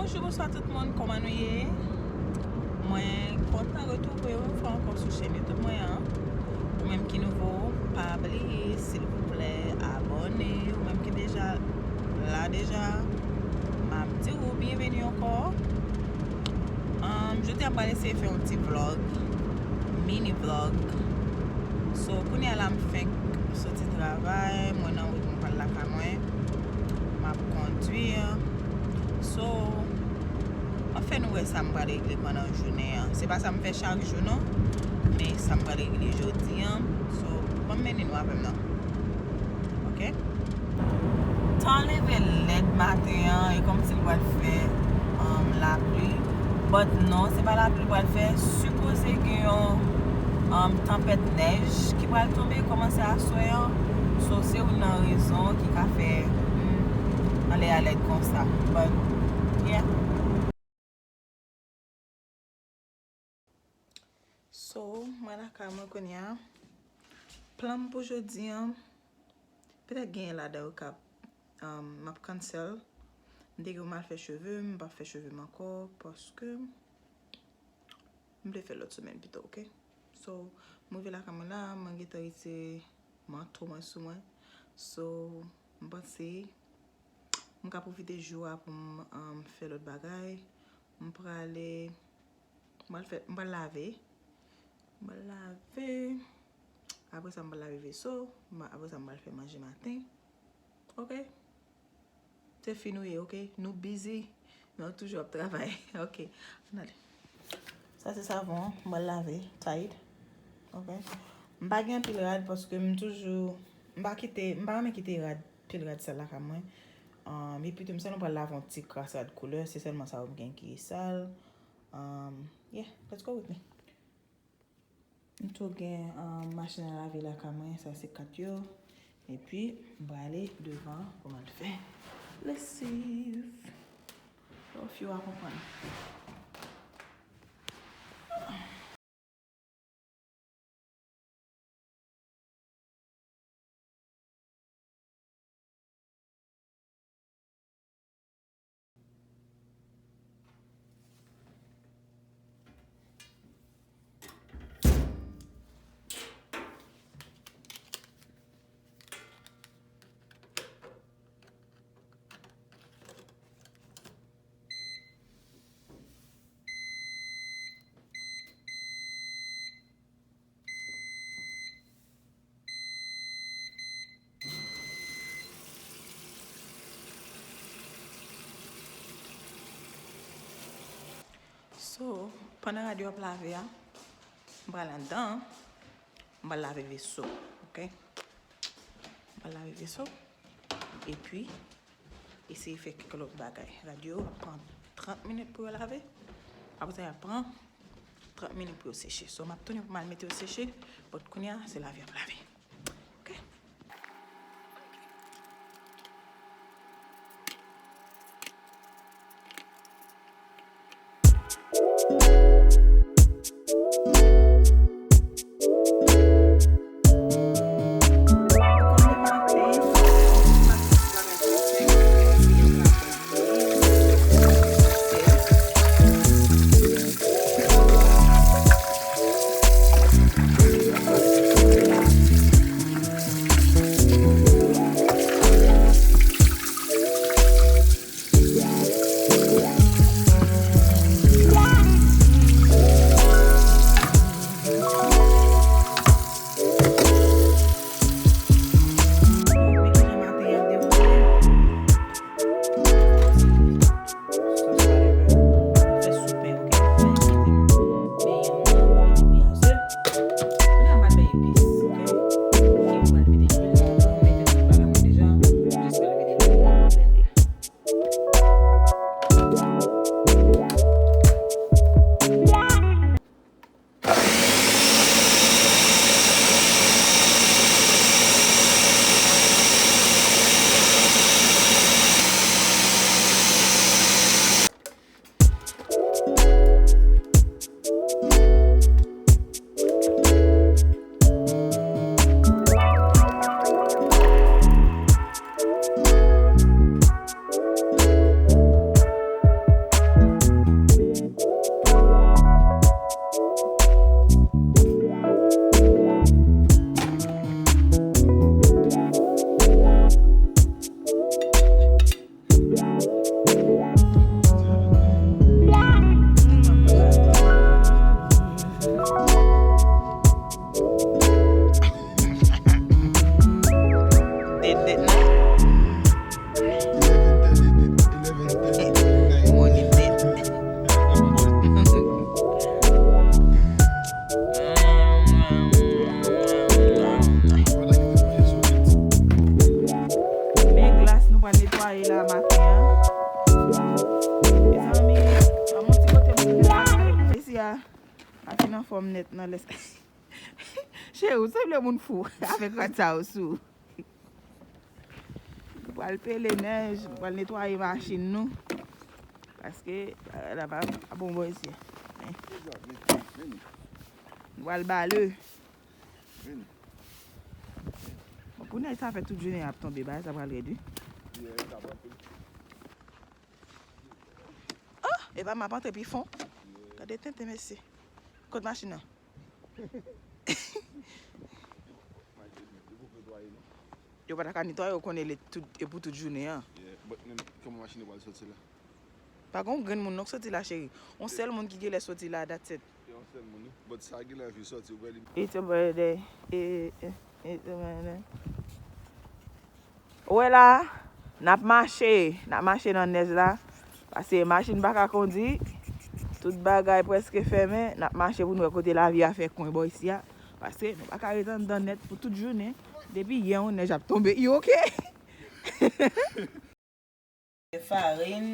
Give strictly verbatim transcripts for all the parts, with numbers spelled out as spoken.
Bonjou, bonswa tout moun, kòman nou ye? Mwen kontan retwouve w yon fwa ankò sou chèn YouTube mwen an. Ou menm ki nouvo, pa bliye, silvouplè, abòne. Ou menm ki deja la deja, m ap di w byenveni ankò. Um, jodi a, m pral eseye fè yon ti vlog, mini vlog. So, kounye a la, m fenk soti travay, mwen nan wout, mwen pral lakay mwen. M ap kondwi. So, anfen, nou wè sa m pral regle pandan jounen an. Se pa sa m fè chak jou, non, men sa m pral regle jodi an. So, ban m mennen nou avè m nan. Ok? Tan leve lèd maten an, e kòmsi l pral fè, um, lapli. But non, se pa lapli l pral fè. Sipoze gen yon, um, tanpèt nèj ki pral tonbe kòmanse aswè an. So, se youn nan rezon ki ka fè, hmm, anlè a lèd konsa. But, yeah. So, mwen lakay mwen kounye a. Plan m pou jodi an, petèt genyen ladan yo k ap, um, m ap cancel. M te gen pou m al fè cheve m, m p ap fè cheve m ankò, paske m vle fè lòt semèn pito, ok? So, m rive lakay mwen la, mwen gentan retire manto mwen sou mwen. So, m panse m ka pwofite jou a pou m, um, fè lòt bagay. M prale, m pral fè, m pral lave. M pral lave. Apre sa, m pral lave veso. M, apre sa, m pral fè manje maten. Ok? Se fi nou ye, ok? Nou busy. Nou toujou ap travay. Ok. Ann ale. Sa se savon an. M pral lave. Tide. Ok? M pa gen anpil rad paske m toujou, m pa kite, m pa renmen kite rad, pil rad sal lakay mwen. Um, epi tou, m santi nou pral lave yon ti kras rad koulè. Se sèlman sa yo m gen ki sal. Um, yeah, let's go with me. M tou gen, um, machin a lave lakay mwen, sa se kat yo. Epi, m prale devan pou m al fè lesiv. Yon fi w a konprann. So, pandan rad yo ap lave a, m pral anndan, m pral lave veso, ok? M pral lave veso, epi eseye fè kèk lòt bagay. Rad yo ap pran trant minit pou yo lave. Apre sa, y ap pran trant minit pou yo seche. So, m ap tounen pou m al mete yo seche. But kounye a, se lave y ap lave. Ok? Anfòm nèt nan lè sa. Cheri, ou sanble moun fou avèk rad sa yo sou. Nou pral pele nèj, nou pral netwaye machin nou. Paske bagay la pa, pa bon bò isi a. Nou pral bale. Bon, pou nèj sa fè tout jounen ap tonbe, bagay sa pral rèd wi. Oh, epa m ap antre pi fon. Gade tenten mesye. Kot machin nan? Yo pa ta ka netwaye, yo konnen li tout, e pou tout jounen an. Yeah, but men kòman machin yo pral soti la? Pa gen yon grenn moun non k soti la, cheri. Yon sèl moun ki genlè soti la, that's it. Yon sèl moun, wi. But sa genlè anvi soti, ou wè li. It's your birthday. Eh, eh, it's your birthday. Ou wè la, n ap mache, n ap mache nan nèj la. Paske machin pa ka kondi. Tout bagay prèske fèmen. N ap mache pou n wè kote lavi a fè kwen bò isi a. Paske nou pa ka ret anndan nèt pou tout jounen. Depi yè, yon nèj ap tonbe. You okay? Gen farin,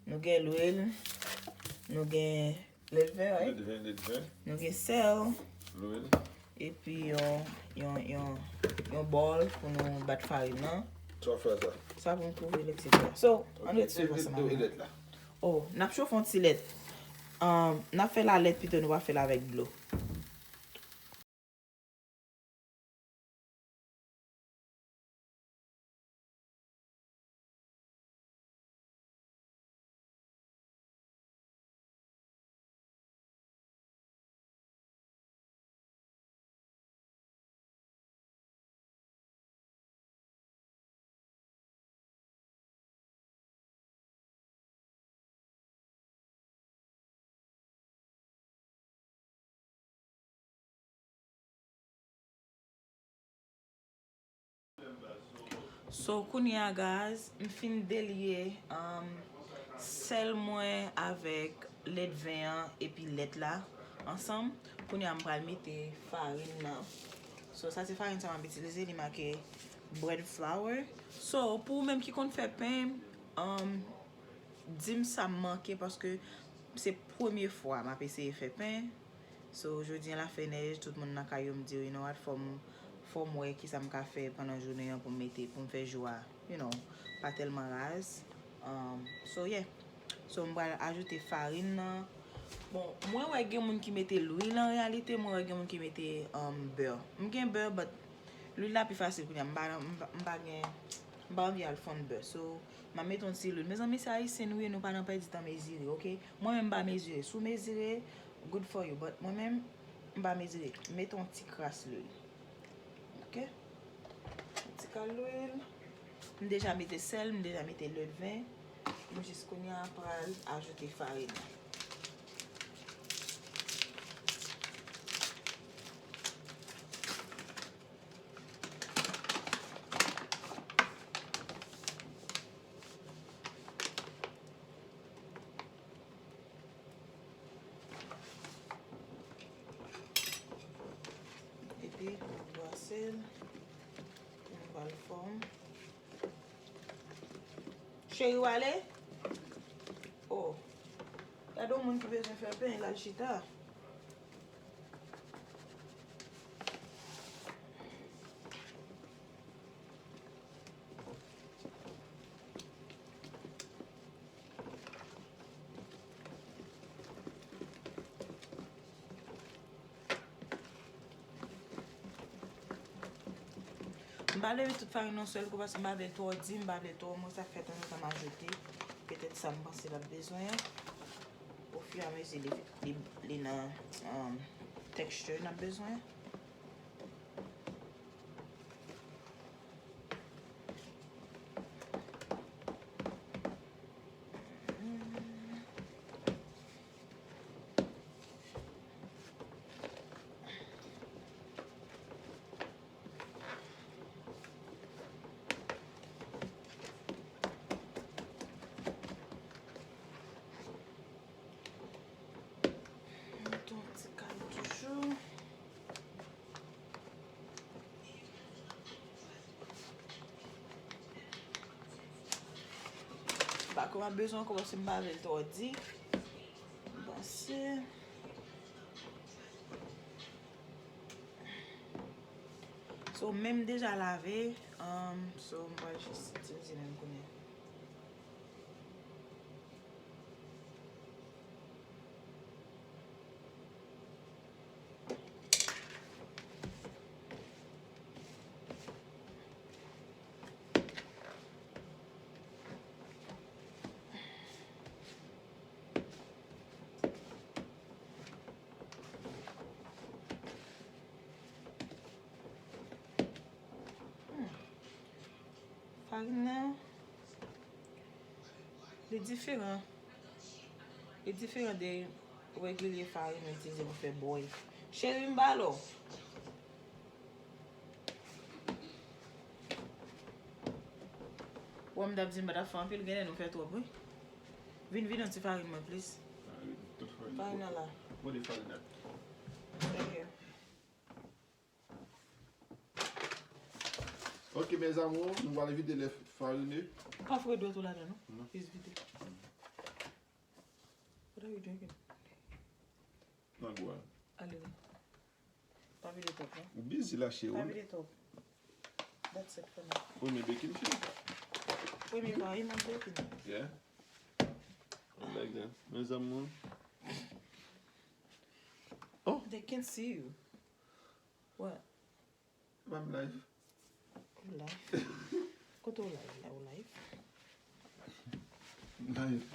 nou gen lwil, nou gen lèdven, right? Lèdven, lèdven. Nou gen sèl. Lwil. Epi yon, yon, yon, yon bòl pou nou bat farin nan. Sa w fè sa? Sa pou n kouvri l, etsetera. So, ann ret swiv ansanm avè m. E lèt la? Oh, n ap chofe yon ti lèt. Um, n ap fè l a lèt pito, nou pa fè l avèk dlo. So, kounye a, guys, m fin delye, um, sèl mwen avèk lèdven an epi lèt la ansanm. Kounye a, m pral mete farin nan. So, sa se farin sa m ap itilize, li make bread flour. So, pou ou menm ki konn fè pen, um, di m sa m manke, paske se premye fwa m ap eseye fè pen. So, jodi a la fè nèj, tout moun nan kay yo, m di yo, you know what, fò m, fò m wè kisa m ka fè pandan jounen an pou m mete, pou m fè jou a, you know, pa tèlman raz. Um, so, yeah. So, m pral ajoute farin nan. Bon, mwen wè gen moun ki mete lwil an reyalite, mwen wè gen moun ki mete, um, bè. M gen bè, but lwil la pi fasil kounye a. M pa, m pa, m pa gen, m pa anvi al fonn bè. So, m ap mete yon ti lwil. Mezanmi, se ayisyen nou ye, nou pa nan pèdi tan mezire, oke? Mwen menm m pa mezire. Si w mezire, good for you. But mwen menm, m pa mezire. M mete yon ti kras lwil. Oke? Yon ti kal lwil. M deja mete sèl, m deja mete lèdven. M jis kounye a pral ajoute farin nan. Epi, m ap brase l pou m ba l fòm. Cheri, w ale? Oh. Gade yon moun ki bezwen fè pen, l al chita. M pa leve tout farin nan yon sèl kou paske m pa vle l twò di, m pa vle l twò mwen, sa k fè tanzantan m ajoute petèt sa m panse l ap bezwen an. Ofiramezi li, li, li nan, um, texture n ap bezwen. Mete yon ti kal toujou. Bak ou pa bezwen ankò paske m pa vle l twò di. M panse. So, men m deja lave, um, so, m pral jis itilize men m kounye a. Hmm. Farin nan, li diferan. Li diferan de regilye farin nou itilize pou fè bòy. Cheri, m ba l ou. Bon, m t ap di m pa t ap fè anpil, genlè nou fè twòp, wi. Vin vide yon ti farin mwen, plis. Ah, wi, tout farin. Farin nan la. Bon, de farin nan. Thank you. Ok, mes amours, nou pral vide lè farine. Pa fouye dwèt ou ladan, non? Non. Jis vide. What are you drinking? Nan gwa. Ale la. Pa vide twòp, non? Ou busy la, cheri. Pa vide twòp. That's it for now. Premye baking show. Premye pa, you know, baking. Yeah. I like that. Mes amours. Oh. They can see you. What? Ba m live. Ou live? Kote ou live la? Ou live? Live.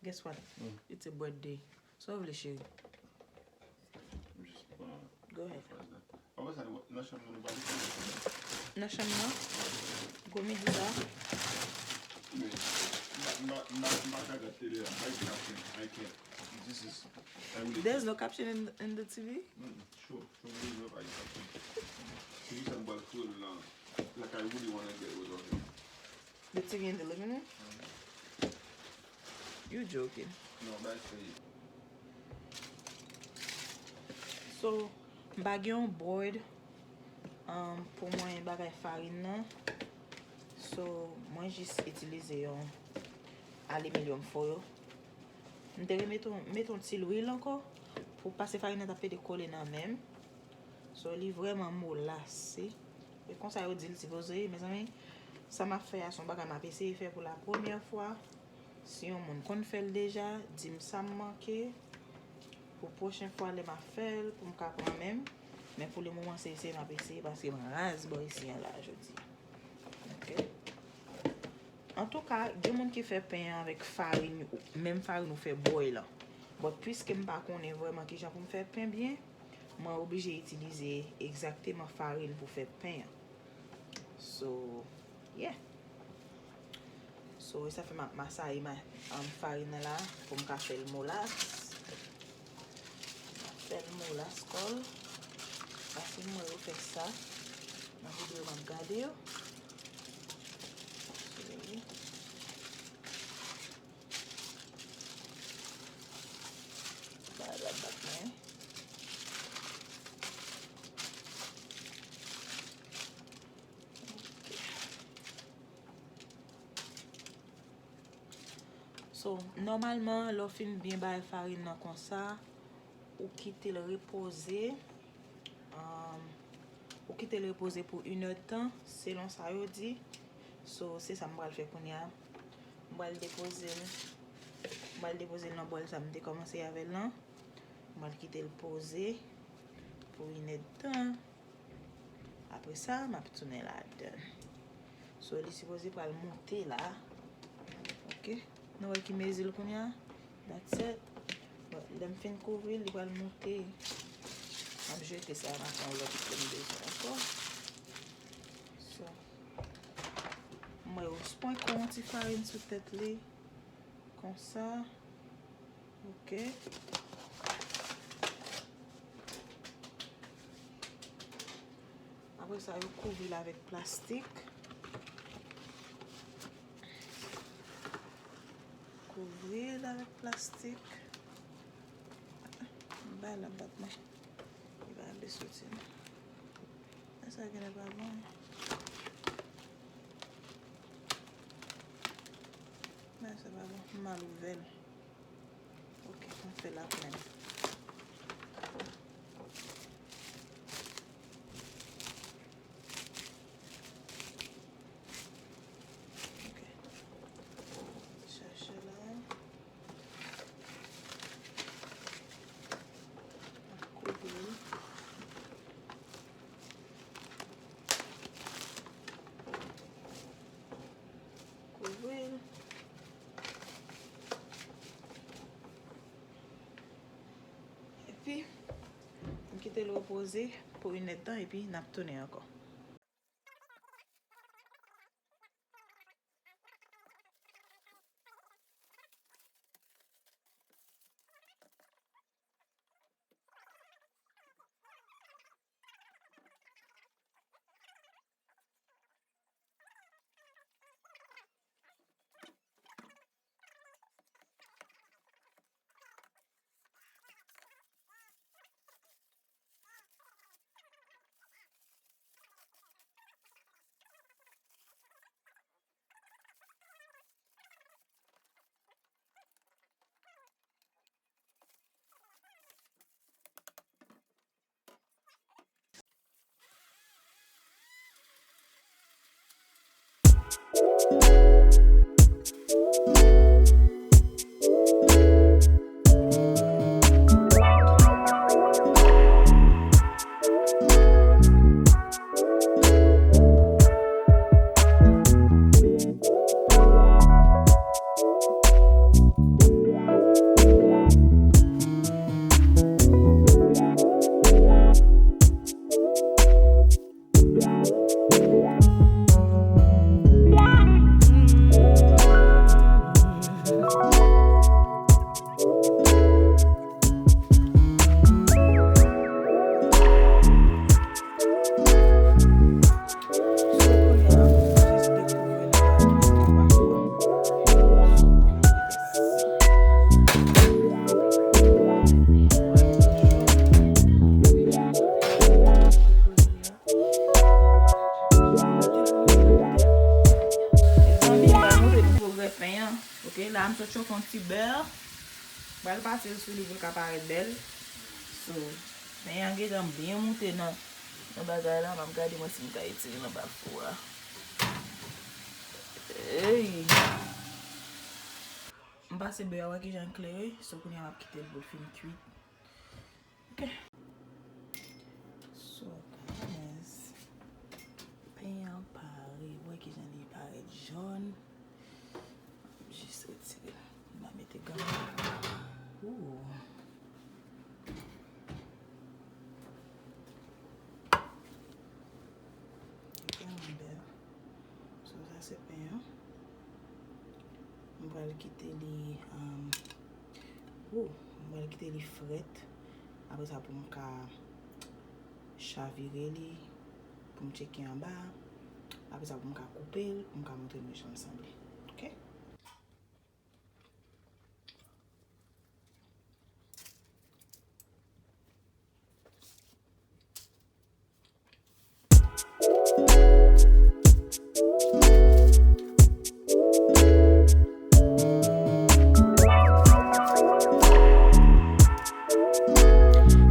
Guess what? Hmm. It's a birthday. Sa w vle, cheri? M jis pran. Go ahead. Apre sa, nan chanm nan, nou pale. Nan chanm nan? Gwo midi sa? Wi. M pa, m pa, m pa, m pa ka gad tele a. I can't. I can't. This is, I really can't. There's no caption in, in the T V? Mm-mm. Show, show me the vibe. Se ki sa m pral fè la. Like, I really wanna get rid of it. The T V in the living room? Mm-hmm. You joking. No, that's for you. So, m pa gen yon board, um, pou mwen bagay farin nan. So, mwen jis itilize yon aluminium foil. M te remete yon, mete yon ti lwil ankò pou pase farin nan t ap pede kole nan men m. So, li vrèman molase. E konsa yo di l sipoze ye, mezanmi. Sa m ap fè a, se yon bagay m ap eseye fè pou la premyè fwa. Si yon moun konn fè l deja, di m sa m manke pou pwochen fwa lè m ap fè l, pou m ka pran men m. Men pou le moman, se eseye m ap eseye paske m raz bò isi an la jodi a. Ok. Antouka, gen moun ki fè pen an avèk farin, menm farin ou fè bòy lan. But piske m pa konnen vrèman kijan pou m fè pen byen, mwen oblije itilize egzakteman farin pou fè pen an. So, yeah. So, e sa fè m ap masaye ma, um, farin nan la pou m ka fè l molas. M ap fè l molas kò l. Paske m wè yo fè sa nan videyo m ap gade yo. Ok. Ba la bat mwen. Ok. So, nòmalman, lè w fin byen bay farin nan konsa, ou kite l repoze. Um, ou kite l repoze pou inèdtan, selon sa yo di. So, se sa m pral fè kounye a. M pral depoze l. M pral depoze l nan bòl sa m te kòmanse avè l lan. M pral kite l poze pou inèdtan. Apre sa, m ap tounen ladan l. So, li sipoze pral moute la. Ok. Nou wè ki mezi l kounye a? That's it. Bon, lè m fin kouvri l, li pral moute. M ap jete sa, m ap pran lòt ke m bezwen ankò. So, m wè yo pran yon ti farin sou tèt li. Konsa. Ok. Apre sa, yo kouvri l avèk plastik. Kouvri l avèk plastik. Bay la bat mwen. Li pa vle soti non. Sa genlè pa bon. Bagay sa pa bon. M mal ouvè l. Ok, m fè l ap menm. M kite l repoze pou inèdtan epi n ap tounen ankò. Mezanmi, m pral montre nou pwogrè pen an. Ok, la m sot choke yon ti bè. M pral pase l sou li pou l ka parèt bèl. So, pen an gentan byen moute nan, nan bagay la. M ap gade mwen si m ka retire l anba fou a. Ey! M pase bè a, wè kijan l klere. So, kounye a m ap kite l pou l fin kuit. Ok. So, guys, pen an pare. Wè kijan li parèt jòn. Jis retire l. M a mete gannm. Ooh. Li vrèman bèl. So, sa se pen an. M pral kite li, um, ooh, m pral kite li frèt. Apre sa, pou m ka chavire li, pou m tcheke anba. Apre sa, pou m ka koupe l, pou m ka montre nou jan l sanble. Ok?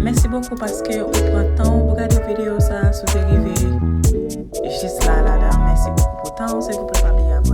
Mèsi bokou paske ou pran tan ou pou gade videyo sa a. Si w te rive jis la, ladan, mèsi bokou pou tan ou. Silvouplè, pa bliye abòne.